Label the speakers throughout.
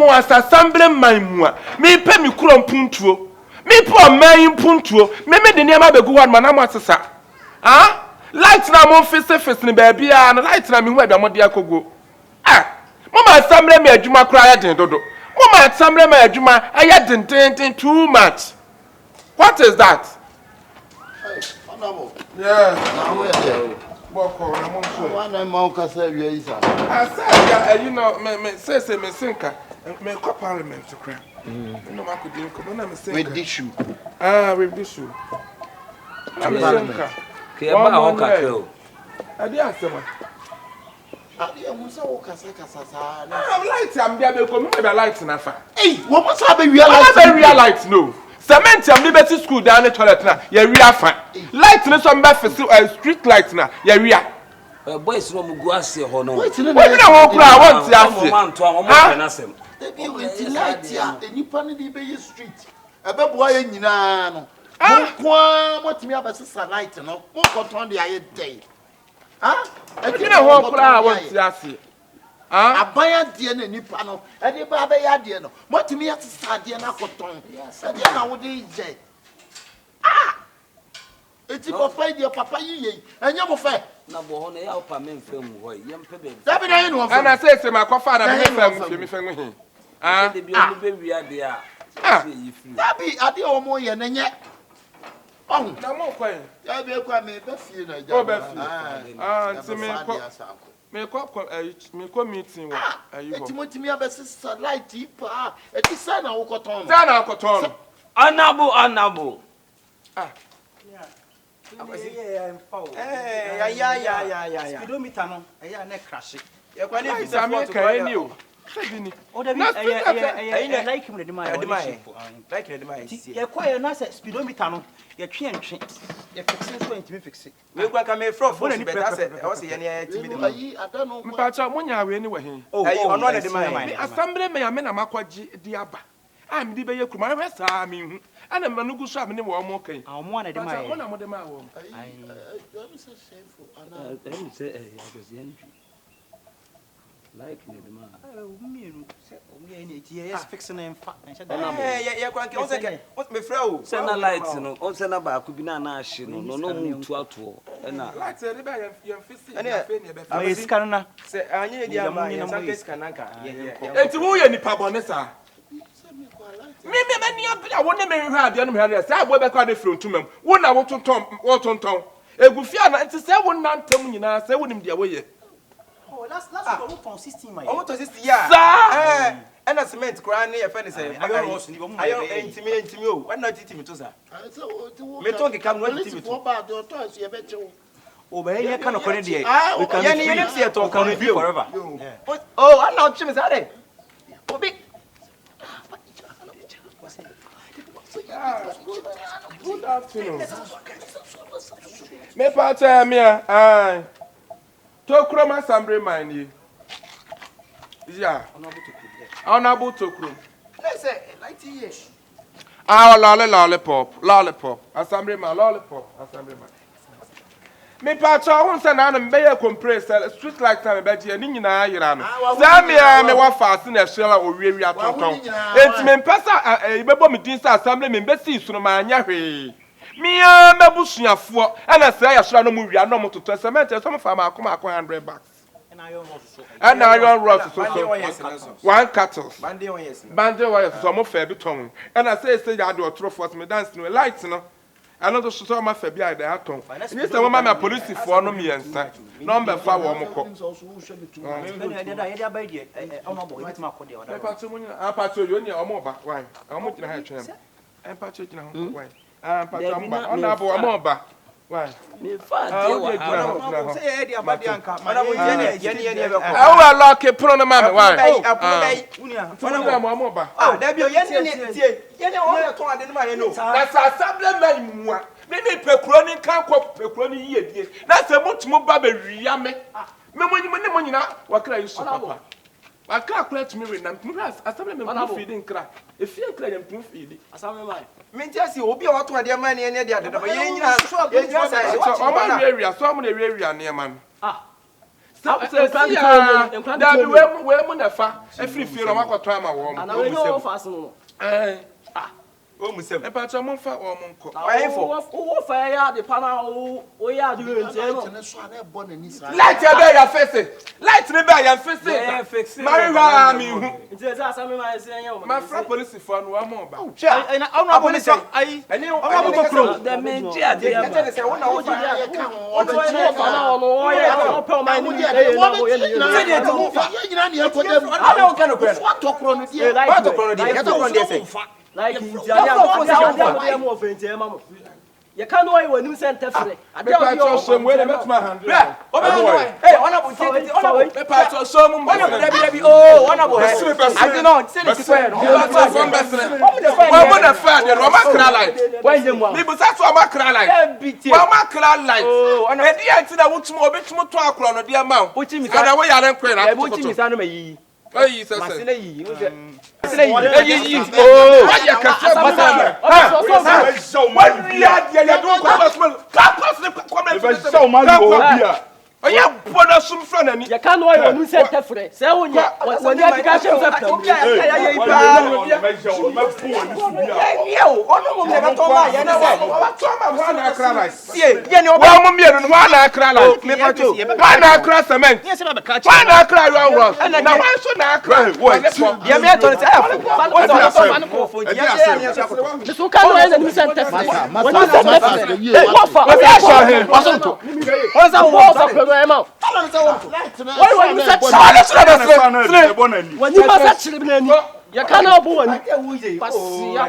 Speaker 1: Mo asasambere man mu a, mepɛ me kuro mpuntuo, mepɛ ɔman yi mpuntuo, me mede nneɛma abɛgu hɔ anoma na moasesa. Ah, light na momfesefese no baabiara no, light na mehu baabi a mode akɔguo. Ah, moma asambere ma adwuma koraa yɛ den dodo. Moma asambere ma adwuma ɛyɛ dendenden too much. What is that?
Speaker 2: Honorable.
Speaker 1: Yeah.
Speaker 2: Na wo yɛ dɛ.
Speaker 1: Bɔkɔ na mo nso.
Speaker 2: Wa na ma wo kasa awia yi sa.
Speaker 1: Asa ya ayi no me me say say me senka me kɔ parliament kra. Mm. No ma ko di nkomo na me senka.
Speaker 2: With the shoe.
Speaker 1: Ah, with the shoe. Na me senka.
Speaker 3: Ke ba ho kakra o.
Speaker 1: Ade asema.
Speaker 2: Adeɛ hu sɛ wo kasa kasa saa na.
Speaker 1: Ah, light am dia be ko me be light na fa.
Speaker 2: Ei, wɔn mo saa bɛ wia light.
Speaker 1: Wɔn bɛ wia light no. Cement am de bɛsi school dan ne toilet na yɛ wia fa. Light no so mbɛ fisi eh, street light na yɛ wia.
Speaker 3: Eh, boys no mo gu aseɛ hɔ no.
Speaker 2: Boys no
Speaker 1: na wɔn kura wɔn ti aseɛ.
Speaker 3: Wɔn anto a wɔn pɛ n'asɛm.
Speaker 2: Ebi nti light a nipa no de bɛyɛ street ɛbɛboa yɛ nyinaa no. Mo nko ara motumi abɛsesa light no. Mo nkɔtɔn de ayɛ dɛn.
Speaker 1: Ɛdwene ho koraa a wɔnte aseɛ.
Speaker 2: Aban adeɛ na nipa no ɛde ba abɛyɛ adeɛ no motumi asesa adeɛ no akɔtɔn ɛdeɛ na wode yɛ ah eti papa yi deɛ papa yi yɛ yi ɛnyɛ mo fɛ.
Speaker 3: Na bɔ hɔ no ɛyɛ a wopa me mfa ngu hɔ yi yɛmpɛ baabi.
Speaker 2: Dabi na yɛ na wɔmfa.
Speaker 1: Ɛna seesei makɔfa na me mfa ngu fie mefa ngu he.
Speaker 3: Ah. Sɛ de bi ɔmo bɛwie adeɛ a sɛ yɛ firi.
Speaker 2: Dabi adeɛ a wɔn yɛ no nyɛ. Ɔho.
Speaker 1: Na mo kɔ yi.
Speaker 2: Yɛ bɛ kɔ a me bɛ fie na gya.
Speaker 1: O bɛ fie. Ah nti me kɔ me kɔ kɔ ɛyi me kɔ meeting wɔ ɛyi hɔ.
Speaker 2: Eti mo tumi abɛ sisa light yi paa eti sɛ na wokɔ tɔn no.
Speaker 1: Sɛ na akɔ tɔn no.
Speaker 3: Honourable honourable.
Speaker 1: Ah.
Speaker 4: Akwasi.
Speaker 5: Ɛɛ ya ya ya ya ya ya.
Speaker 4: Speedometer no ɛyɛ a na ɛkrahye.
Speaker 5: Yɛ kwan ne
Speaker 1: Light
Speaker 5: fi sɛ
Speaker 1: a me
Speaker 5: fɔɔto
Speaker 1: ka
Speaker 5: kora
Speaker 1: ɛni
Speaker 5: deɛ.
Speaker 1: o. Sɛ bi ni.
Speaker 4: O dabi
Speaker 1: Na
Speaker 4: ɛyɛ
Speaker 1: street
Speaker 4: ɛyɛ
Speaker 1: light.
Speaker 4: ɛyɛ
Speaker 5: Ɛyi na
Speaker 4: ɛyɛ like mu na ɛde maa yɛ
Speaker 5: ɛde
Speaker 4: ɔde
Speaker 5: maa yɛ.
Speaker 4: shape ayi.
Speaker 5: Like na ɛde maa yɛ
Speaker 4: Ti
Speaker 5: sisi.
Speaker 4: yɛkɔ yɛ na sɛ speedometer no yɛtwe yɛntwe yɛ fixe nso yɛntumi fixe.
Speaker 5: Wei kura nka mefrɛ
Speaker 4: Ɛbɔ
Speaker 5: fon so
Speaker 4: n'ani
Speaker 5: bɛta sɛ
Speaker 4: pɛrɛpɛrɛpɛrɛ.
Speaker 5: ɛwɔ sɛ yɛne yɛtumi de ma.
Speaker 2: Ayi ada no.
Speaker 1: Mpakyɛ mo nya wei ni wɔ he?
Speaker 4: Oh
Speaker 5: Ɛyi
Speaker 4: oh
Speaker 5: ɔno na
Speaker 4: ɛyi
Speaker 5: ɛde maa
Speaker 4: senior
Speaker 5: yɛ.
Speaker 4: man
Speaker 1: Me
Speaker 4: na ɛde maa.
Speaker 1: asambere me a me na makɔgye de aba a mede bɛyɛ kurom ahwɛ saa menhu ɛna mma no gu so a me ne wɔn mo ka yi.
Speaker 4: Ah ɔmo a na ɛde maa
Speaker 1: Mpakyɛ mo
Speaker 4: yɛ.
Speaker 1: na mode maa wɔn.
Speaker 2: Ayi
Speaker 3: Ayi.
Speaker 2: ɛmi sɛ sɛfo ana.
Speaker 3: Ɛmi sɛ ɛyɛ Akwasi Antwi. Like na ɛde maa.
Speaker 4: Ɔmo mmienu sɛ ɔmo yɛ ɛna eti yɛ fixe na ɛnfa ɛnhyɛ da.
Speaker 3: Honourable.
Speaker 5: Ɛɛ yɛ yɛ kura nka ɔsɛ kɛ mefrɛ o.
Speaker 3: Sɛ na light no ɔsɛ na baako bi na na ahye no no na ɔmo tu atoɔ ɛna.
Speaker 1: Light yɛde bɛ yɛn yɛn fisi
Speaker 5: Ɛne
Speaker 1: yɛn afei ne yɛbɛ
Speaker 4: Ma
Speaker 1: fisi.
Speaker 4: yɛ sika no na.
Speaker 5: Sɛ anyɛ yɛ di
Speaker 4: Mo
Speaker 5: ama
Speaker 4: nyina
Speaker 5: yɛn
Speaker 4: mo
Speaker 5: nsa
Speaker 4: yɛ
Speaker 5: nka sika nanka yɛ yɛ yɛn.
Speaker 1: Enti woyɛ nipa bɔne saa? Me me m'ani abere a wo ne me hwehwɛ adeɛ no mehwɛ adeɛ saa aboa bɛkɔ ade firi ntoma mu wo na wotontɔn wotontɔn egu fie ana nti sɛ wo nantam nyinaa sɛ wonim deɛ woyɛ.
Speaker 4: Oh last last week ɔmo tɔn 16 ma yɛ.
Speaker 5: Ɔmo tɔ 60 yɛ a.
Speaker 1: Saa.
Speaker 5: Ɛɛ ɛna cement koraa ne yɛfɛ ne sɛ.
Speaker 4: Iron rods ni ɔmo ma yɛ
Speaker 5: Iron
Speaker 4: bɛyɛ yi.
Speaker 5: ntumi ntumi o wɔn na titi mi to sa.
Speaker 2: Sɛ o ti wo.
Speaker 5: Me to nkeka mu na titi mi to.
Speaker 2: Polisifoɔ ba adeɛ ɔtɔ ɛso yɛ bɛ kyew.
Speaker 4: Oh bɛyɛ yɛ ka nɔkɔ ne deɛ.
Speaker 2: Ah,
Speaker 4: We can
Speaker 5: Yɛn
Speaker 4: be
Speaker 5: yɛn
Speaker 4: free.
Speaker 5: si yɛ tɔn
Speaker 4: We can be
Speaker 5: kɔn
Speaker 4: free
Speaker 5: bi o.
Speaker 4: forever.
Speaker 5: Oh ana ɔtwe mi sa de. Obi.
Speaker 1: Good afternoon. Me pa kyɛ me a ae. Tokrom assembly man nie. Yeah. Honorable Tokrom.
Speaker 5: Ne sɛ light yɛ.
Speaker 1: Ah, lolly lollipop, lollipop, assembly man, lollipop, assembly man. Me pa kyɛ ho sɛ na no mbɛyɛ compre sɛ street light na mebɛgye ne nyinaa yera no. Sɛ me a me wɔ faase na ɛhyɛ la owiawia tontɔn. Enti me mpɛ sɛ ɛbɛbɔ me din sɛ assembly man bɛsi so no maanyɛ hwee. Me ara m'abusuafoɔ ɛna sɛ yɛ soro a na ɔmo wia na ɔmo totɔ cement ɛsɛ ɔmo fa maako maako 100 bucks.
Speaker 4: Ɛna iron rods so.
Speaker 1: Ɛna iron rods so
Speaker 5: Bande
Speaker 1: so
Speaker 5: wires no so.
Speaker 1: one cattles.
Speaker 5: Bande wires no.
Speaker 1: Bande wires so ɔmo fɛ bi tɔn. Ɛna sɛ ɛsɛ yɛ ade ɔtorofoɔ so me dance no light no ɛno nso so sɛ ɔmo afɛ bi a yɛde atɔn. Nye sɛ wɔma me apolisifoɔ no mmiɛnsa na ɔmo bɛfa wɔn kɔ.
Speaker 4: Ɛna ɛde da yɛde aba yi deɛ ɛ ɔno abɔ ebitumi akɔ deɛ ɔda.
Speaker 1: Mpatso mo nyina mpatso yɛ onia ɔmo ba why ɔmo gyina ha ɛtwɛn me mpatso gyina hɔ why ah mpatso ɔmo ba ɔno abo ɔmo ba why
Speaker 3: Mefa
Speaker 1: ah
Speaker 3: adeɛ
Speaker 1: ɔmo
Speaker 3: wɔ
Speaker 1: gyina
Speaker 3: ha.
Speaker 1: hɔ gyina hɔ
Speaker 5: Sɛ yɛ de aba de anka. Ma yɛ yɛ yɛ yɛ bɛ kɔ.
Speaker 1: ɛwɔ lɔɔke pono no ma me why
Speaker 5: Ɛpono bɛyi ɛpono
Speaker 1: ah
Speaker 5: bɛyi.
Speaker 1: nti mo nyina mo ɔmo ba.
Speaker 5: Ah dabi o yɛn ne tie yɛn ne wɔn yɛ tɔn ade no ma yɛn no.
Speaker 1: Na sɛ asɛmblɛ man mu a me me pɛ kuro ne nka kɔ pɛ kuro ne yiedie na sɛ motumi ba bɛwia me me mo ne mo nyina wakra yi so papa wakra kora tumi we nam tumi hwɛ asɛmblɛ man tumi fiidi nkra efie nkra yɛn tumi fiidi.
Speaker 5: Menti ase obi a watɔn adeɛ ma ne yɛn de ade dɔbɔ yɛn nyina yɛn nyina sɛ
Speaker 1: Sɛ ɔmo awiawia sɛ ɔmo na awiawia nneɛma no. Sɛ sɛ sia dabi wei mu wei mu na ɛfa ɛfiri fie na wɔn akɔtɔn ama wɔn.
Speaker 6: Ana wei nyɛ wɔn fa ase no no.
Speaker 1: Ɛɛ.
Speaker 6: Ah.
Speaker 5: Wɔn mu sɛm.
Speaker 1: Mpatsɔ mo nfa wɔn nkɔ.
Speaker 5: Ɔyɛnfo.
Speaker 6: Wowɔ fa yɛ ade pa na woyɛ ade wei nti ɛno.
Speaker 1: Light yɛ bɛyɛ yɛ fese. Light ni bɛyɛ yɛ fese. Mari hɔ a mi hu.
Speaker 6: Nti ɛsɛ asɛm mi ma ɛsɛ ɛnyɛ wɔn.
Speaker 1: Ma fra polisifoɔ no wɔn mo ba.
Speaker 5: Hwɛ ɔno abo ne sɛ ayi ɔno abo tɔ kuro.
Speaker 3: Dɛmɛ gye adeɛ ma.
Speaker 4: Ɛkyɛ ne sɛ wo na wo fa
Speaker 2: yɛ ka ho.
Speaker 6: Ɔno ɔyɛ ɔfa na ɔno ɔyɛ ɔpɛ ɔman ne mu ɛyɛ na ɔyɛ ne yɛ.
Speaker 5: Sɛdeɛ ti wo fa.
Speaker 2: Yɛ nyina ne yɛkɔ dɛm.
Speaker 5: Ana wo ka no korɛ no.
Speaker 2: Watɔ korɔ no deɛ.
Speaker 5: Watɔ korɔ no deɛ. Yɛtɔ korɔ no deɛ sɛ.
Speaker 6: Like nti adeɛ a adeɛ a adeɛ a mo wɔ fɛ nti ɛma mo. Yɛka no ɔyɛ wɔ anim sɛ ntɛfrɛ. Adeɛ a ɔde
Speaker 1: Mepatɔ sɛm wei na mɛtuma handle.
Speaker 5: Bra ɔbɛn no ɛ ee ɔna bo tie tie ɔna bo.
Speaker 1: Mepatɔ sɛm mu.
Speaker 5: Ɔna bo dabi dabi oo ɔna bo hɛ.
Speaker 1: Bɛsere bɛsere.
Speaker 5: Adi no sɛ ne ti kɔɛ no.
Speaker 1: Mepatɔ fɔm bɛsere. Wɔn mo na fɛ adeɛ no wɔn akra light.
Speaker 5: Wɔn nyɛ mu a.
Speaker 1: Mibusa so wɔn akra light.
Speaker 5: Dabi tie.
Speaker 1: Wɔn akra light.
Speaker 5: Oo ɔna.
Speaker 1: Ɛdi yɛn ti na wotumi obi tumi tɔ akorɔ no deɛ ma wo.
Speaker 5: Wokyi mi sa.
Speaker 1: Ana woyare nkoe na
Speaker 5: Dabi wokyi mi sa no ma yiyi.
Speaker 1: Eyi sɛ sɛ.
Speaker 5: Masene yiyi. Masene yiyi.
Speaker 1: Eyi yi. Oo. Wayɛ kɛse bu sɛ mɛ. Wali adeɛ yɛ do kɔ kɔ suma kakɔ sini kɔ mɛ sini sɛ. Ɔyɛ bɔ na sum fura n'ani.
Speaker 6: Yɛka no ɔyɛ wɔ anim sɛ ntɛfrɛ. Sɛ wonyɛ wɔni afika hyɛ sɛ pɛm.
Speaker 1: Wɔn mu mmienu no wɔn na akra light. Wɔn na akra cement. Wɔn na akra iron rods. Na wɔn nso na akra lollipop.
Speaker 6: Meso ka no ɔyɛ n'anim sɛ ntɛfrɛ. Wɔnim sɛ ntɛfrɛ. Wɔfa.
Speaker 5: Wɔn sɛ
Speaker 6: Wɔfa pɛm ɛma wo. Wɔyɛ wɔnim sɛ
Speaker 1: Wɔn nso na bɛsere sere.
Speaker 6: Wɔnim sɛ kyerɛ n'ani. Yɛka na ɔbɔ w'ani. Kwasia.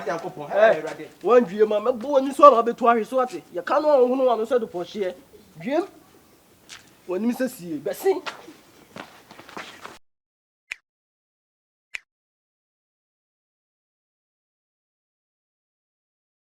Speaker 6: Wɔn dwie ma mɛbɔ w'ani so ama bɛtu ahwe so ate. Yɛka no a ɔhono w'ano sɛ dopɔhyeɛ. Dwiem. Wɔnim sɛ sie. Bɛsen.